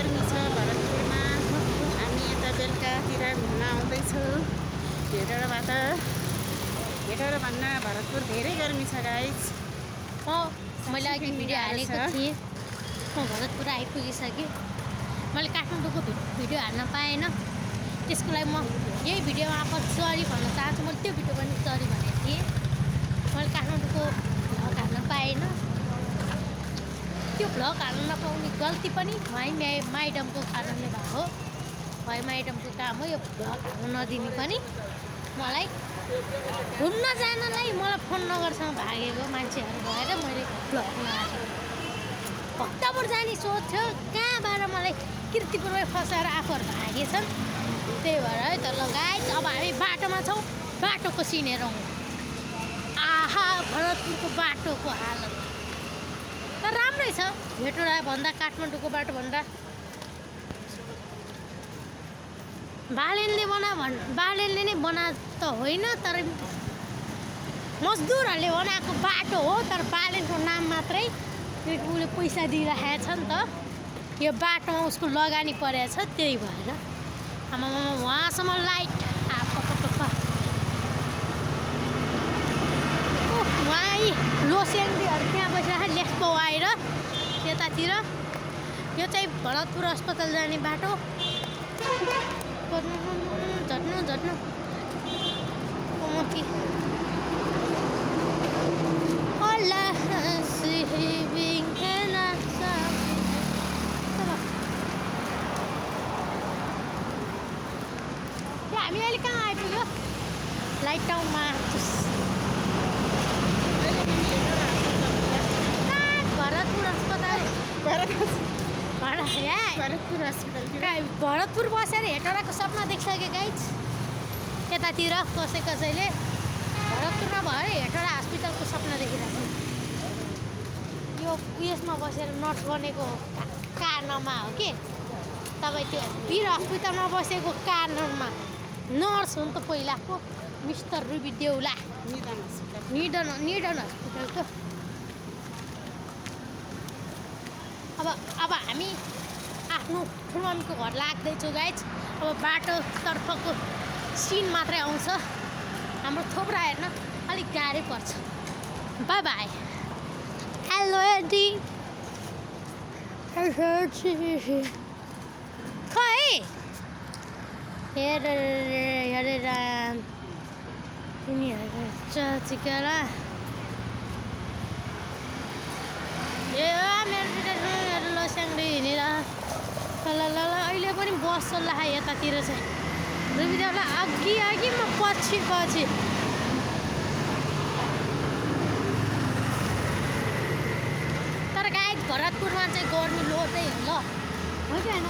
गर्मी छ भरतपुरमा। हामी यता बेलुकातिर घुम्न आउँदैछौँ भेटौँडा भरतपुर धेरै गर्मी छ गाइस। मैले अघि भिडियो हालेको थिएँ, म भरतपुर आइपुगिसकेँ। मैले काठमाडौँको भिडियो हाल्न पाएन, त्यसको लागि म यही भिडियोमा सरी भन्न चाहन्छु। मैले त्यो भिडियो पनि सरी भनेको थिएँ। मैले काठमाडौँको भ्लग हाल्न पाएन, त्यो भ्लग हाल्न नपाउने गल्ती पनि माइडमको कारणले भएको हो। माइडमको काम हो यो भ्लग हाल्न नदिने पनि। मलाई घुम्न जानलाई मलाई फोन नगरसँग भागेको मान्छेहरू भएर मैले भ्लग लगाएको। भक्तपुर जाने सोच थियो, कहाँबाट मलाई किर्तिपुरमै फसाएर आफूहरू भागेछन्। त्यही भएर है त लगायत अब हामी बाटोमा छौँ, बाटोको सिन हेरौँ। आहा भरतपुरको बाटोको हालत तर राम्रै छ, भेटौँडा भन्दा काठमाडौँको बाटो भन्दा। बालेनले नै बना त होइन, तर मजदुरहरूले बनाएको बाटो हो। तर बालेनको नाम मात्रै उसले पैसा दिइराखेको छ नि त, यो बाटोमा उसको लगानी परेको छ। त्यही भएर आमामा वहाँसम्म लाइट उहाँ लोसेङ्गीहरू त्यहाँ बसिरहेको लेख्पो आएर त्यतातिर। यो चाहिँ भरतपुर अस्पताल जाने बाटो। झट्नु हामी अहिले कहाँ आइपुग्यो? लाइट टाउनमा। भरतपुर अस्पताल भरतपुर बसेर हेटौँडाको सपना देखिसक्यो गाइज। यतातिर कसैले भरतपुरमा भएर हेटौँडा हस्पिटलको सपना देखिरहेको छ। यो उयसमा बसेर नर्स बनेको कारणमा हो कि तपाईँ त्यो वीर हस्पिटलमा बसेको कारणमा नर्स हुन् त पहिलाको मिस्टर रुबी देउला निडन हस्पिटलको। अब हामी आफ्नो ठुलममीको घर लाग्दैछौँ गाइज। अब बाटोतर्फको सिन मात्रै आउँछ, हाम्रो थोप्रा हेर्न अलिक गाह्रै पर्छ। By by. हेलो एन्टी खै हेरे राम तिनीहरू चिकेरा ए मेरो लोस्याङ्डी हिँडेर ल अहिले पनि बस चल्ला यतातिर चाहिँ रुबिदेउला अघि म पछि तर गाइज भरतपुरमा चाहिँ गर्मी लोटै हो ल, हो कि होइन?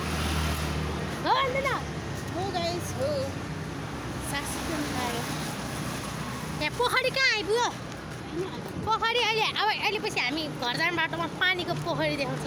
हो भन्दैन हो गाइस हो। सास पनि लाग्यो। यहाँ पोखरी कहाँ आइपुग्यो? पोखरी अहिले पछि हामी घर जाने बाटोमा पानीको पोखरी देखाउँछ।